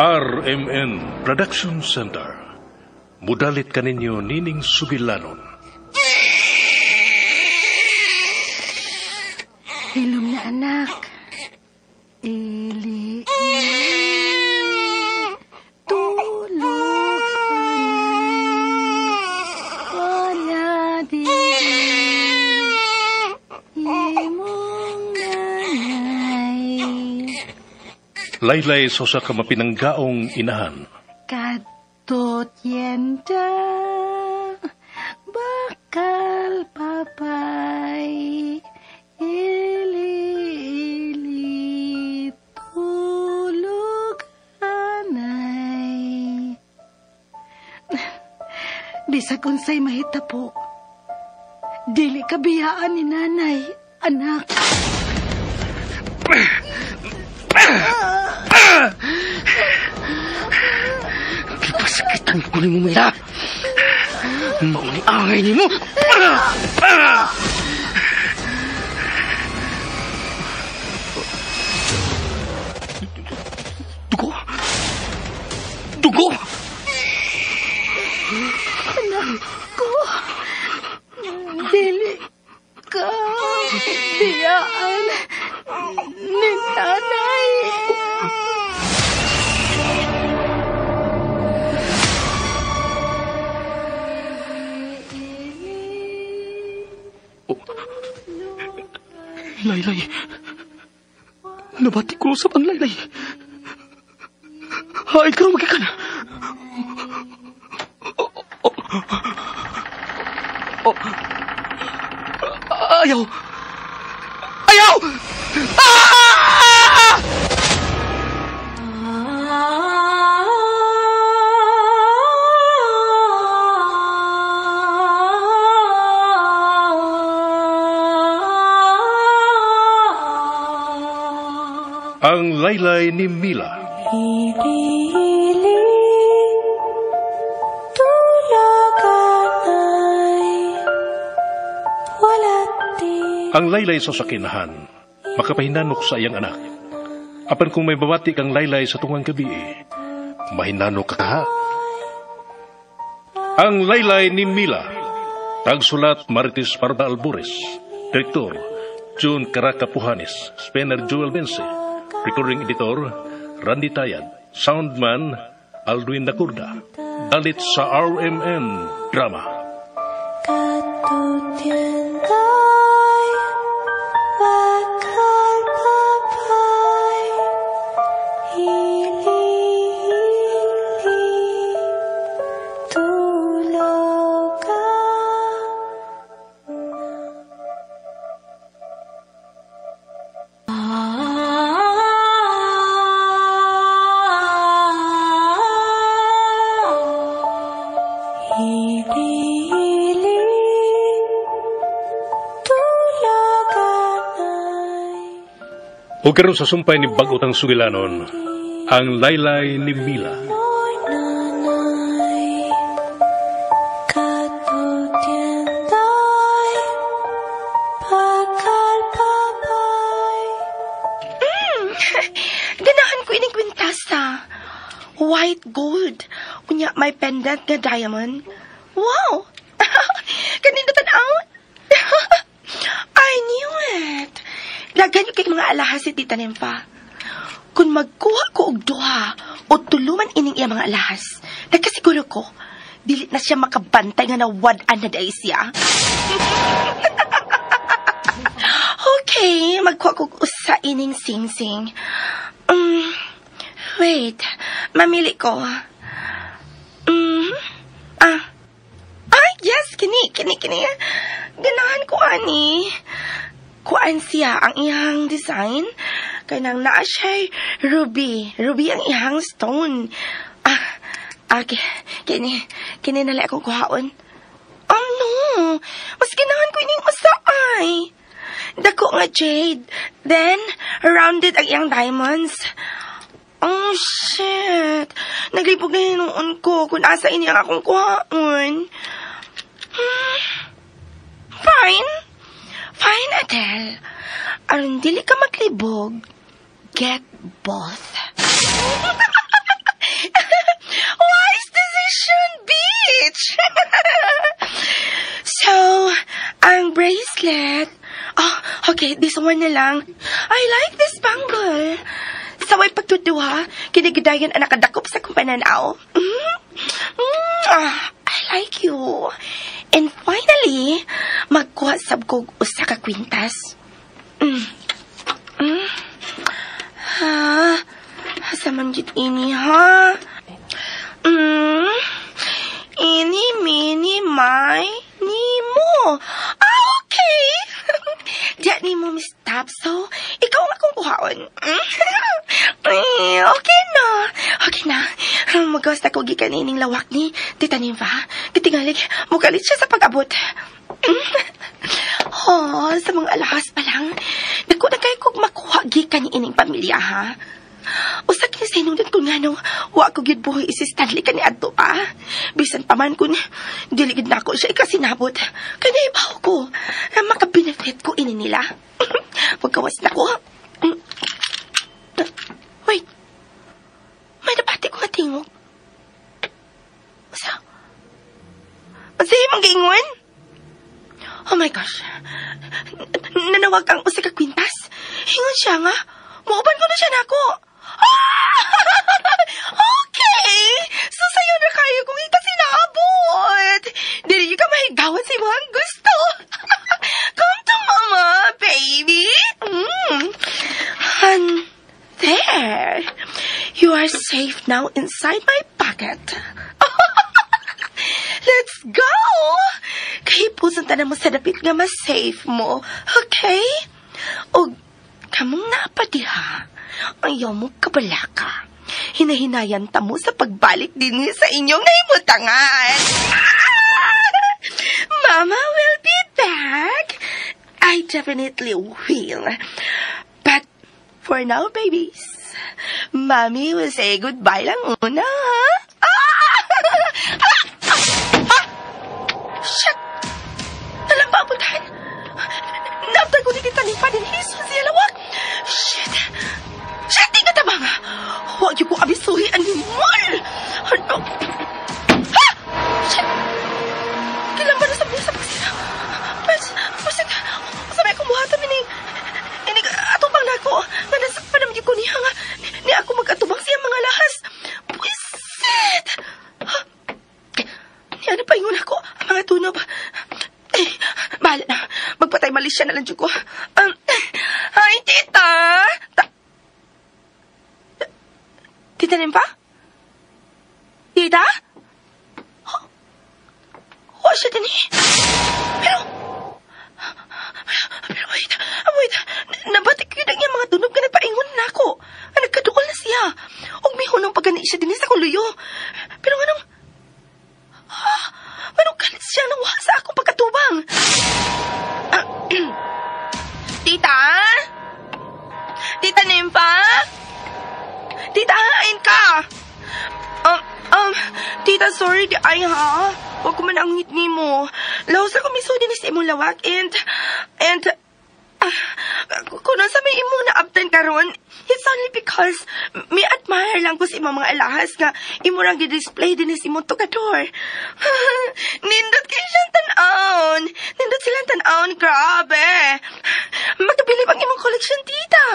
RMN Production Center. Mudalit kaninyo nining sugilanon. Hilom na, anak. Ili, tulog wala di imong nanay. Laylay sa usa ka mapinanggaong inahan. Kadtot yenda, bakal papay, ili, ili, tulog anay. Bisag unsay mahitabo, dili ka biyaan ni nanay, anak. Gipasakitan ko nimo, Mila. Mao ni angay nimo. Dugo. Dugo. Anak ko, dili ka biyaan ni nanay. Oh. Laylay. Nabati ko usap ang laylay. Hain ka magikan. Oh, oh, oh. Ayaw! Ayaw! Ah! Ang Laylay ni Mila. Ili, tulog anay, wala di. Ang laylay sa sakinahan, makapahinanok sa iyang anak. Apan kung may babati kang laylay sa tungang gabi, mahinanok ka kaha. Ang Laylay ni Mila. Tagsulat Marites Parda Albores. Direktor, June Caraca Puhanes. Spencer Joel Bense. Recording editor, Randy Tayad. Soundman, Aldwin Nakurda. Dalit sa RMN Drama. Katutienday, bakal papay, ili, ili, tulog ka. Ili, ili, tulog anay. O karon sa sumpay ni bag-otang sugilanon, ang Laylay ni Mila. Mo'y nanay, katutienday, bakal papay. Ganahan ko ining kwintasa. White gold. Unya, may pendant nga diamond. Wow! Kanina tanaw. I knew it. Lagyan niyo kay mga alahas si Tita Nympha. Kung magkuha ko og duha o tuluman ining iya mga alahas, nagkasiguro ko, dili na siya makabantay nga nawad-an na dai siya. Okay, magkuha ko og usa ining sing-sing. Wait, mamili ko. Ay, yes, kini. Ganahan ko ani. Kuan siya ang iyang design. Kanang naa siya ruby. Ruby ang iyang stone. Okay. Kini nala akong kuhaon. Oh no, mas ganahan ko ining usa ay. Dako nga jade. Then, rounded ang iyang diamonds. Oh, shit. Naglibog na hinuon ko kung asa ini ang akong kuhaon. Fine. Fine, Adele. Aron dili ka maglibog, get both. Okay, this one na lang. I like this bangle. Sa way pagtuduha, kinigidayon ang nakadakop sa kong pananaw. Ah, I like you. And finally, magkuha sab kog usa ka kwintas. Ha, asa man gid ini, ha? Eeny, meeny, miny, mo. Ah, okay. Diya ni mo, Miss Tapso. Ikaw ang akong kuhaon. Eh, okay na. Okay na. Magawas na ko gikan ining lawak ni Tita Nimfa. Kitingalig, mukalit siya sa pag-abot. Oh, sa mga alahas pa lang. Dako na kayo kog makuha gikan ni ining pamilya, ha? Usa kini sa hinungdan ko nga nung wa ko gyud buhi si Stanley kani adto pa. Bisan pa man kun dili gid nako siya ikasinabot. Kay naibaw ko na makabenefit ko ini nila. Pagkawas na ko. Wait. May nabati ko nga tingog. Sa? Unsa imong giingon? Oh my gosh. Nanawag ang usa ka kwintas. Ingon siya nga, muuban ko na siya nako. Ah! Okay! So sayo na kayo kung ikasinabot. Dili ka mahigawan sa imong gusto. Come to mama, baby. And there. You are safe now inside my pocket. Let's go! Kay puson tanan mo sa dapit nga mas safe mo. Okay? O, kamong napadiha. Ayaw mo kabalaka. Hinahinayan ta mo sa pagbalik din sa inyong nahimutangan. Mama will be back. I definitely will. But for now, babies, Mommy will say goodbye lang una, ha? Ah! Ah! Ah! Shit! Alam ba, puntahan? Naabtan ko ni Tita Nimfa din hiso siya lawak. Shit! Shit, di ka tabang! Huwag niyo ko abisuhi, animal! Ano? Ha! Shit! Kailan ba nasa busa pag sila? Mas, mas, sabi ko buhatan ini, ini atubang na ako. Nga nasa panamgi ko niya nga, ni ako mag-atubang siya mga lahas. Buisit! Ha? Ni ano pa ingon ako, ang mga tunob. Eh, bahala na. Magpatay mali siya na lang ko. Hi, tita! Tita Nimfa? Tita? Oh, oh siya din eh. Pero wait, wait. Nabati ko yun ang iyang mga tunog nga nagpaingon na ako. Nga nagkaduol na siya. Og may hunong pagani siya din sa kuluyo. Pero nganong, ah, nganong galit siya nang wa sa akong pagkatubang. Ah, Tita? Tita Nimfa? Tita, hain ka! Tita, sorry di ay ha. Huwag ko man ang ngitni mo. Laos ako miso din sa imong lawak and, ah, kung sa may imong naabtan karon, it's only because mi admire lang ko sa imong mga alahas nga imo rang gi-display din sa imong tokador. Nindot kay siyang tan-awon. Nindot silang tan-awon, grabe. Magkabilib ang imong collection, tita.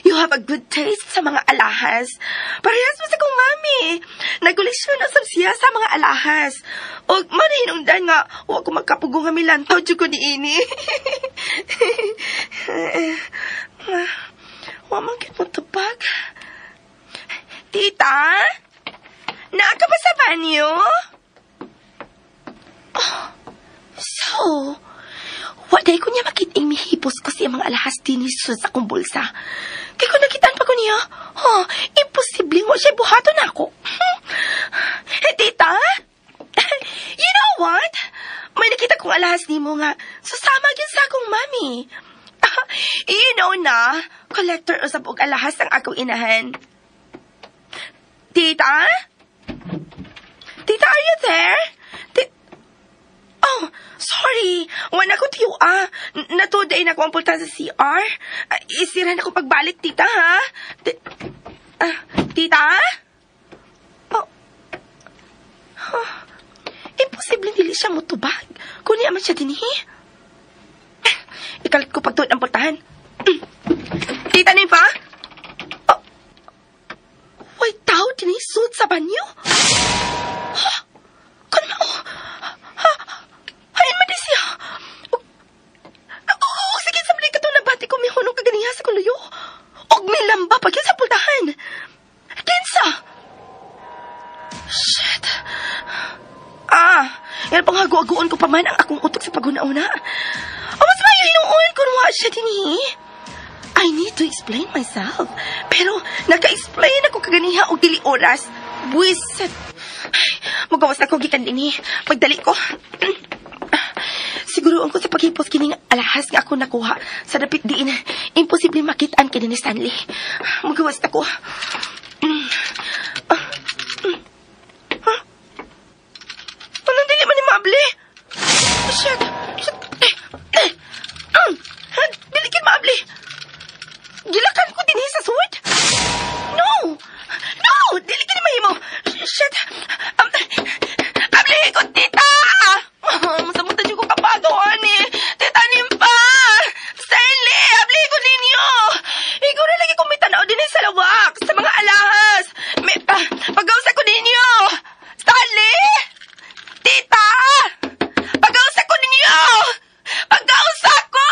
You have a good taste sa mga alahas. Parehas mo sa kong mami. Nagkoleksyon usab siya sa mga alahas. O manahinungdan nga, wa ko magkapugo nga milantaw jud ko niini. Wa man gyud mo tubag. Tita? Naa ka ba sa banyo? Oh, so, wa day ko niya makit-ing mihipos ko siya mga alahas din sa akong bulsa. Kay kung nakitaan pa ko niya, oh, imposible wa siya buhaton ako. Eh, tita? You know what? May nakita kong alahas nimo nga susama gyud sa akong mami. You know na, collector usab og alahas ang akong inahan. Tita? Tita, are you there? Oh, sorry. Wala ko tiyo, ah. Natuday na ko ang punta sa CR. Ah, isira na ko pagbalik, tita, ha? Tita? Oh. Huh. Imposible dili siya mutubag. Kung niya man siya dinhi. Ikalit ko pagtuod ang pultahan. sa banyo? Ha? Kun mao. Ha? Hain man di siya. Oo, sige sa balik katong nabati ko mihunong kaganiha sa kuluyo. Og milamba pa gyud sa pultahan. Kinsa? Shit. Ah, yan pang hagu-aguon ko pa man ang akong utok sa paghuna-una. O mas mayo hinuon kung wa siya dinhi. I need to explain myself. Pero naka-explain ako kaganiha og dili oras. Buisit. Ay, magawas na ko gikan dinhi. Pagdali ko. Siguro ang ko sa paghipos kining alahas nga ako nakuha sa dapit diin. Imposible makitaan kini ni Stanley. Magawas na ko. Anong dili man ni maabli? Shit! Shit! Dili kin maabli! Gilakan ko dinhi sa suwet? No! No! Dili kin mahimo! Shit! Abli ko, tita! Masamutan niyo ko kapago, ani. Tita Nimpa! Stanley! Abli ko ninyo! Ikaw na lagi kong may tanaw din sa lawak, sa mga alahas. May, pag-ausa ko ninyo! Stanley! Tita! Pag-ausa ko ninyo! Pag-ausa ko!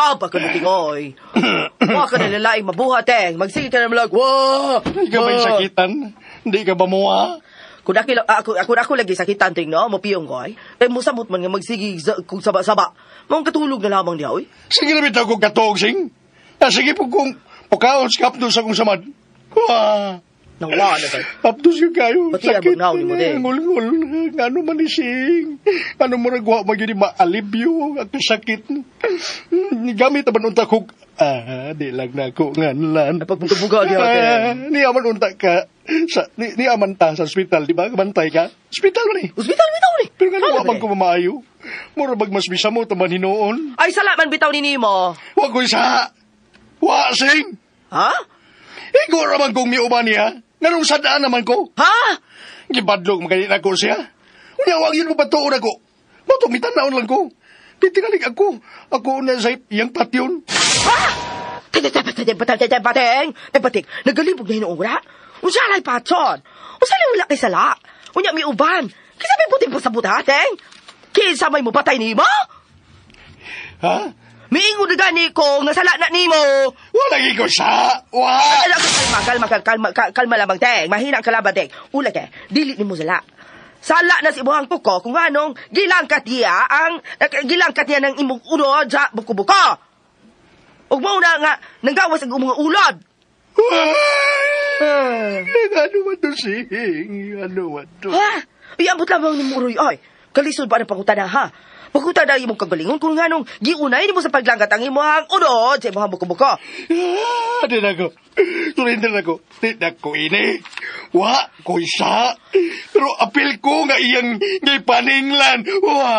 Saan pa ka natingoy? Wa ka na lalaing mabuhat, eh. Magsige ka na malag, wa! Hindi ka ba'y sakitan? Hindi ka ba muha? Kung ako lagi sakitan, ting, no? Mapiyong ko, ay. Eh, musamot man nga magsige kung saba-saba. Maong katulog na lamang diha, oy. Sige na bitaw kong katuog, sing. Sige po kung pukaon sa kapdos akong samad. Wa! Nawa na tayo. Apdos yun kayo. Pati ang bagnaw ni mo din. Ngul-ngul. Ano man ising. Ano mo nagwa magyun maalibyo. Ang kasakit. Gamit naman unta ko. Di lang na ako nganlan. Ay, pagputubuga diha, te. Ni aman unta ka. Sa, ni aman ta sa ospital, di ba? Bantay ka. Ospital man eh. Ospital bitaw ni. Pero nga wa man ko mamaayo. Mura bag mas bisa mo taman hinuon. Ay, sala man bitaw ni nimo. Wa ko isa. Wa sing. Ha? Igo raman kong miuban niya. Nganong sadaan naman ko? Ha? Gibadlog maganit ako siya. Unya, wag yun mo patuon ako. Matumitan naon lang ko. Titinalik ako. Ako na sa iyang patyon. Ha? Pateng! Pateng! Nagalibog na hinuong wala. Unsa lay patyon? Unsa lay wala kay sala? Unya may uban. Kinsa may buting sa buta, teng? Kinsa may mupatay nimo? Ha? Miingon na gani ko nga sala na nimo. Wala ko sa. Wa. Kalma, kalma, kalma, kalma lamang, teng. Mahina ang kalaban, teng. Ula kay, dili nimo sala. Sala na si imuhang kuko kung anong gilangkat niya ang gilangkat niya ng imong ulod sa buko-buko. Ug mao na nga nanggawas ang imong ulod. Ano man to, sing? Ano man to? Ha? Iambot lamang nimo uroy ay. Kalisod ba ang pangutana, ha? Pagkuta na imong kagalingon kung nganong giunay nimo sa paglangkat ang imong unod sa imong buko-buko. Di na ko. Surrender na ko. Di na ko ini. Wa, ko isa. Pero apil ko nga iyang gipaninglan. Wa.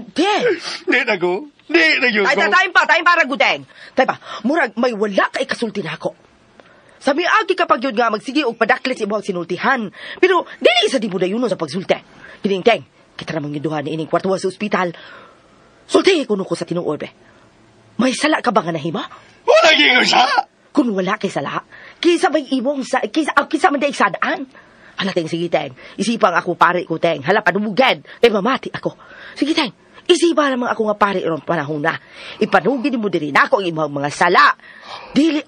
Di. Di na ko. Di na yun ko. Ay, tayo pa, ragudeng. Tayo pa, murag may wala ka ikasulti na ako. Sa miagi kapag yun nga magsige og padaklit sa imong sinultihan. Pero dili isa di mo dayuno sa pagsulti. Kiningteng. Kita namang yung duha ni ining kwartuwa sa ospital. Sulti kuno ko sa tinuod, be. May sala ka ba nga nahima? Wala kay sa. Kung wala kay sala, kisa may imong sa kisa man day sadaan. Hala teng, sige teng. Isipang ako pare ko teng. Hala panumugad kay mamati ako. Sige teng. Isipa namang ako nga pare ron panahon na. Ipanugin mo diri nako ang imong mga sala. Dili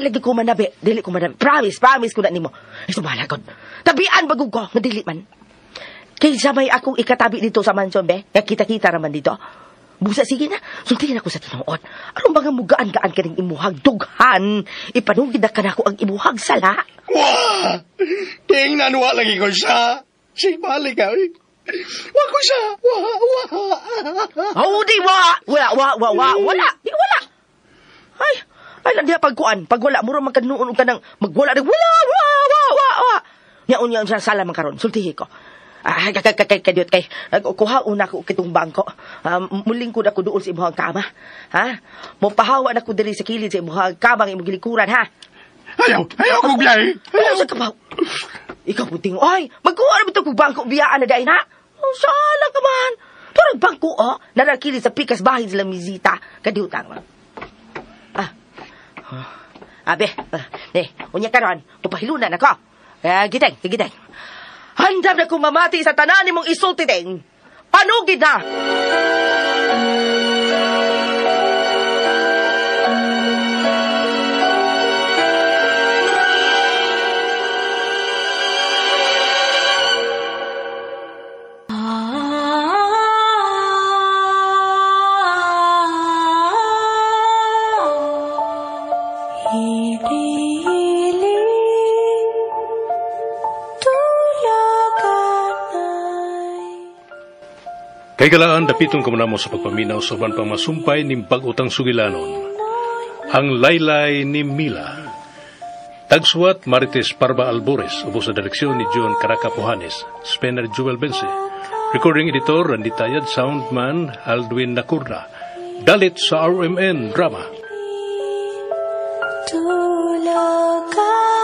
lagi ko manabi, dili ko manabi. Promise ko na nimo. Ay sumalagod. Tabian bagog ko nga dili man. Kaysa may akong ikatabi dito sa mansyon, be. Nakita-kita raman dito. Busa, sige na. Sultihin ako sa tinuod. Anong mga mugaan-gaan ka ng imuhag dughan? Ipanugid na ka na ako ang imuhag sala. Wah! Tingnan, wa lagi ko siya. Sige, balik ka. Wa ko siya. Wa, wa. Oh, di wa. Wala, wa, wa, wa. Wala. Di wala. Ay, lang diha pagkuan. Pag wala, mura magkanuon ka ng magwala. Wala, wa, wa, wa, wa. Nyaon-nyaon siya sala man karon. Sultihi ko. Ah, kay kay kay kuha una ko kitong bangko. Mulingkod ako doon sa imong kama. Ha? Mopahawa na ko diri sa kilid sa imong kama nga imong gilikuran, ha? Ayaw, ayaw kong biyahe. Ayaw sa kabaw. Ikaw puting, oy, magkuha na ba ito kung bangko biyaan na dahil na? Oh, sala ka man. Parang bangko, oh, narakilid sa pikas bahin sila misita. Kadiutang man. Ah. Abe, ne, unya karon, papahilunan ako. Giteng, giteng. Handam na kong mamati sa tanan nimong isulti, teng. Panugid na! Hinihiling tulaganay. Kay galaan dapiton kamunamo sa pagpaminaw sa uban pang masumpay ning bag-utang sugilanon. Ang Laylay ni Mila. Tagsuwat Marites Parba Albores, ubos sa direksyon ni John Caracapuhanes, Spencer Jewel Bense. Recording editor Randy Tayad, soundman Aldwin Nakurna. Dalit sa RMN Drama. Tulaganay.